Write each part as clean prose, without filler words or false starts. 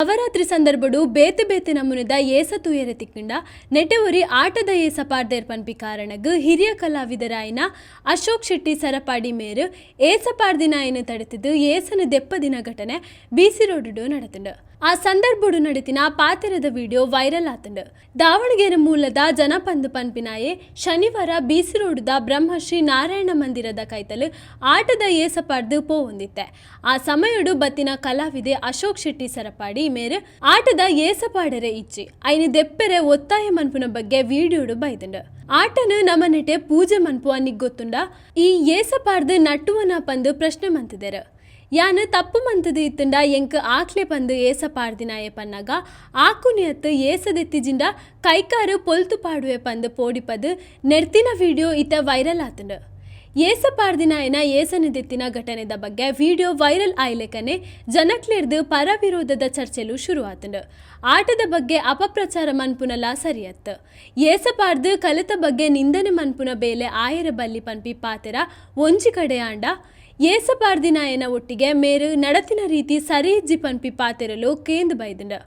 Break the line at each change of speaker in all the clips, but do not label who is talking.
ನವರಾತ್ರಿ ಸಂದರ್ಭಡು ಬೇತೆ ಬೇತೆ ನಮೂನೆದ ಏಸ ತೂಯೆರೆ ತಿಕ್ಕಿಂಡ ನೆಟೆ ಒರಿ ಆಟದ ಏಸ ಪಾಡ್ದೆರ್ ಪನ್ಪಿ ಕಾರಣಗ್ ಹಿರಿಯ ಕಲಾವಿದರಾಯಿನ ಅಶೋಕ್ ಶೆಟ್ಟಿ ಸರಪಾಡಿ ಮೇರ್ ಏಸ ಪಾಡ್ದಿನಾಯನ್ ತಡೆತಿದ್ ಏಸನ್ ದೆಪ್ಪದಿನ ಘಟನೆ ಬಿ.ಸಿ ರೋಡ್ ನಡತ್ಂಡ್. ಆ ಸಂದರ್ಭಡು ನಡತಿನ ಪಾತೆರದ ವಿಡಿಯೋ ವೈರಲ್ ಆತ್ಂಡ್. ದಾವಣಗೆರೆ ಮೂಲದ ಜನಪಂದ್ ಪನ್ಪಿನಾಯೆ ಶನಿವಾರ ಬಿ.ಸಿ ರೋಡ್ದ ಬ್ರಹ್ಮಶ್ರೀ ನಾರಾಯಣ ಮಂದಿರದ ಕೈತಲ್ ಆಟದ ಏಸ ಪಾಡ್ದ್ ಪೋವೊಂದಿತ್ತೆ. ಆ ಸಮಯೊಡು ಬತ್ತಿನ ಕಲಾವಿದೆ ಅಶೋಕ್ ಶೆಟ್ಟಿ ಸರಪಾಡಿ ಮೇರ್ ಆಟದ ಏಸ ಪಾಡರೆ ಇಜ್ಜಿ, ಐನ್ ದೆಪ್ಪೆರೆ ಒತ್ತಾಯ ಮನ್ಪುನ ಬಗ್ಗೆ ವಿಡಿಯೋಡು ಬೈದ್ಂಡ್. ಆಟನ್ ನಮನೆಟೆ ಪೂಜೆ ಮನ್ಪುವ ನಿಕ್ ಗೊತ್ತುಂಡ, ಈ ಏಸ ಪಾಡ್ದ್ ನಟ್ಟುವನ ಪಂದ್ ಪ್ರಶ್ನೆ ಮಂತಿದೆರ್. ಯಾನ್ ತಪ್ಪು ಮಂತುದು ಇತ್ತುಂಡ ಎಂಕ್ ಆಕ್ಲೆ ಪಂದ್ ಏಸ ಪಾಡ್ದಿನಾಯೆ ಪನ್ನಗ ಆಕುನಿ ಅತ್ತ್ ಏಸ ದೆತ್ತಿಜಿಂಡ ಕೈಕಾರ್ ಪೊಲ್ತು ಪಾಡುವೆ ಪಂದ್ ಪೋಡಿಪದ್ ನೆರ್ತಿನ ವಿಡಿಯೋ ಇತ್ತೆ ವೈರಲ್ ಆತ್ಂಡ್. ಏಸ ಪಾಡ್ದಿನಾಯನ ಏಸನ್ ದೆತ್ತಿನ ಘಟನೆದ ಬಗ್ಗೆ ವಿಡಿಯೋ ವೈರಲ್ ಆಯಿಲೆಕನೆ ಜನಕ್ಲೆರ್ದ್ ಪರ ವಿರೋಧದ ಚರ್ಚೆಲು ಶುರು ಆತ್ಂಡ್. ಆಟದ ಬಗ್ಗೆ ಅಪಪ್ರಚಾರ ಮನ್ಪುನಲ ಸರಿಯತ್ತ್. ಏಸ ಪಾಡ್ದ್ ಕಲೆತ ಬಗ್ಗೆ ನಿಂದನೆ ಮನ್ಪುನ ಬೇಲೆ ಆಯೆರೆ ಬಲ್ಲಿ ಪನ್ಪಿ ಪಾತೆರ ಒಂಜಿ ಕಡೆ ಆಂಡ, ಏಸ ಪಾಡ್ದಿನಾಯನ ಒಟ್ಟಿಗೆ ಮೇರ್ ನಡತಿನ ರೀತಿ ಸರಿ ಇಜ್ಜಿ ಪನ್ಪಿ ಪಾತೆರಲು ಕೇಂದ್ ಬೈದ್ಂಡ್.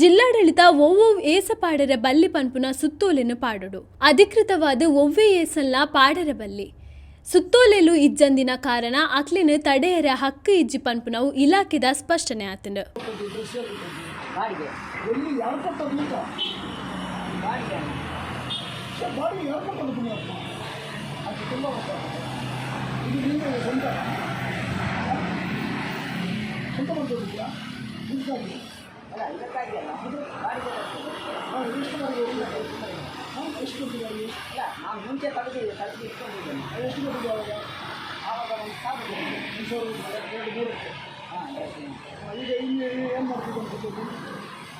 ಜಿಲ್ಲಾಡಳಿತ ಒವ್ವೊವ್ ಏಸ ಪಾಡೆರೆ ಬಲ್ಲಿ ಪನ್ಪುನ ಸುತ್ತೋಲೆನ್ ಪಾಡೊಡು. ಅಧಿಕೃತವಾದ್ ಒವ್ವೇ ಏಸನ್ಲ ಪಾಡೆರೆ ಬಲ್ಲಿ. ಸುತ್ತೋಲೆಲು ಇಜ್ಜಂದಿನ ಕಾರಣ ಅಕ್ಲೆನ್ ತಡೆಯೆರೆ ಹಕ್ಕ್ ಇಜ್ಜಿ ಪನ್ಪುನವು ಇಲಾಖೆದ ಸ್ಪಷ್ಟನೆ ಆತ್ಂಡ್.
ಬಾಡಿಗೆ.
ಎಲ್ಲಿ ಯಾರು ಕೊಟ್ಟದ್ದು ಅಂತ?
ಬಾಡಿಗೆ.
ಸರ್, ಬಾಡಿಗೆ ಯಾರು ಕೊಟ್ಟದ್ದು ಪುಣ್ಯಾತ್ಮ? ಅದು ತುಂಬ ಗೊತ್ತಾಗ್ತದೆ. ಇದು ನಿಮಗೆ ಸ್ವಂತ ಸ್ವಂತ ಮಾಡ್ಕೊಂಡಿದ್ಯಾ ಇದಕ್ಕಾಗಿ?
ಅಲ್ಲ, ಇದಕ್ಕಾಗಿ ಅಲ್ಲ, ಬಾಡಿಗೆ ಬರ್ತದೆ.
ಹಾಂ, ಎಷ್ಟು ಬಾಡಿಗೆ ಹೋಗಿದೆ? ಹಾಂ, ಎಷ್ಟು ಕೊಟ್ಟಿದ್ದಾರೆ ಬಾಡಿಗೆ?
ಅಲ್ಲ, ನಾನು ಮುಂಚೆ ತೆಗೆದು ತೆಗೆದು ಇಟ್ಕೊಂಡಿದ್ದೇನೆ.
ಎಷ್ಟು ಕೊಟ್ಟಿದ್ದೆ ಆವಾಗ?
ಆವಾಗ 1000 ಕೊಟ್ಟಿದ್ದೆ.
1000 ಎರಡು ಮೂರಕ್ಕೆ?
ಹಾಂ, ಎರಡು.
ಹಾಂ, ಈಗ ಇಲ್ಲಿ ಏನು ಮಾಡ್ತಿದ್ದೆ ಅನ್ಸುತ್ತೆ?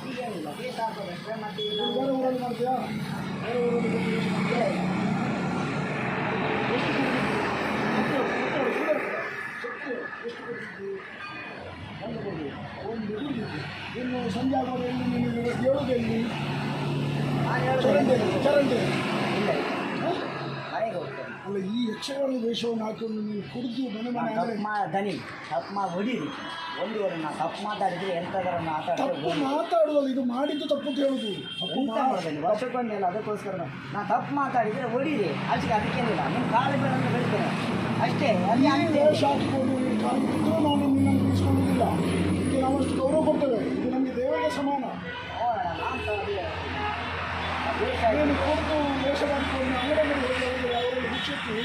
ಈಗೇನಿಲ್ಲ, ಫೀಸ್ ಹಾಕೋದಷ್ಟೇ. ಮತ್ತು
ನೀನು
ನಾವು
ಬೇರೆ ಊರಲ್ಲಿ ಮಾಡ್ತೀಯಾ? ಬೇರೆ ಊರಲ್ಲಿ ಕೊಟ್ಟು ಎಷ್ಟು ಮಾಡ್ತೀಯಾ? ಎಷ್ಟು ಕೊಡ್ತಿದ್ದಿ? ಸತ್ಯ ಹೇಳು, ಸುಳ್ಳು ಹೇಳ್ಬೇಡ. ಸತ್ಯ ಹೇಳು. ಎಷ್ಟು ಕೊಡ್ತಿದ್ದಿ?
ಒಂದು ಕೊಡಿ.
ಒಂದು ಕೊಡ್ತಿದ್ದಿ. ಇನ್ನು ಸಂಜೆ ಆಗುವಾಗ ಎಲ್ಲಿ ನಿನಗೆ ಹೇಳೋದು ಎಲ್ಲಿ?
ನಾನು ಹೇಳೋದು
ಚರಂಡಿ ಎಲ್ಲಿ? ಚರಂಡಿ ಎಲ್ಲಿ?
ಇಲ್ಲ ಇಲ್ಲ.
ಹಾಂ?
ಮನೆಗೆ ಹೋಗ್ತೇನೆ.
ಅಲ್ಲ, ಈ ಯಕ್ಷಗಾನದ ವೇಷವನ್ನು ಹಾಕಿಕೊಂಡು ನೀನು ಕುಡಿದು ಮನೆ ಮನೆ
ನಾನು
ಆದರೆ
ತಪ್ಪು ಮಾ ದನಿ ತಪ್ಪು ಮಾ ಹೊಡೀರಿ. ಒಂದು ವೇಳೆ ನಾನು ತಪ್ಪು ಮಾತಾಡಿದರೆ, ಎಂಥದರ ಮಾತಾಡಿದ್ರೆ
ತಪ್ಪು ಮಾತಾಡುವಲ್ಲ, ಇದು ಮಾಡಿದ್ದು ತಪ್ಪು ಅಂತ ಹೇಳುದು. ತಪ್ಪು
ಎಂತ ಮಾಡೋದು, ವರ್ಷಕ್ಕೊಮ್ಮೆ ಅಲ್ಲ, ಅದಕ್ಕೋಸ್ಕರ ನಾನು ತಪ್ಪು ಮಾತಾಡಿದರೆ ಹೊಡೀರಿ ಅಷ್ಟೇ. ಅದಕ್ಕೇನಿಲ್ಲ, ನಿಮ್ಮ ಕಾಲು ಬೇಡ ಅಂತ ಹೇಳ್ತೇನೆ ಅಷ್ಟೇ. ಅಲ್ಲಿ
ಈ
ಅಂತೆ.
ವೇಷ ಹಾಕಿಕೊಂಡು ನೀನು ಕಾಲಿಗೆ ಬಿದ್ದರೂ ನಾನು ನಿನ್ನನ್ನು ಬೀಸ್ಕೊಳ್ಳುವುದಿಲ್ಲ. ಇದಕ್ಕೆ ನಾವಷ್ಟು ಗೌರವ ಕೊಡ್ತೇವೆ. ಇದು ನಮಗೆ ದೇವರಿಗೆ ಸಮಾನ.
ನೋಡೋಣ, ನಾನು ಸಹ ಅದೇ ಹೇಳ್ತೀನಿ. ಆ ವೇಷ
ನೀನು ಕುಡಿದು ವೇಷ ಮಾಡಿಕೊಂಡು ಅಂಗಡಿ ಅಂಗಡಿ ಹೋಗಿ ಅವರಲ್ಲಿ ಭಿಕ್ಷೆತ್ತಿ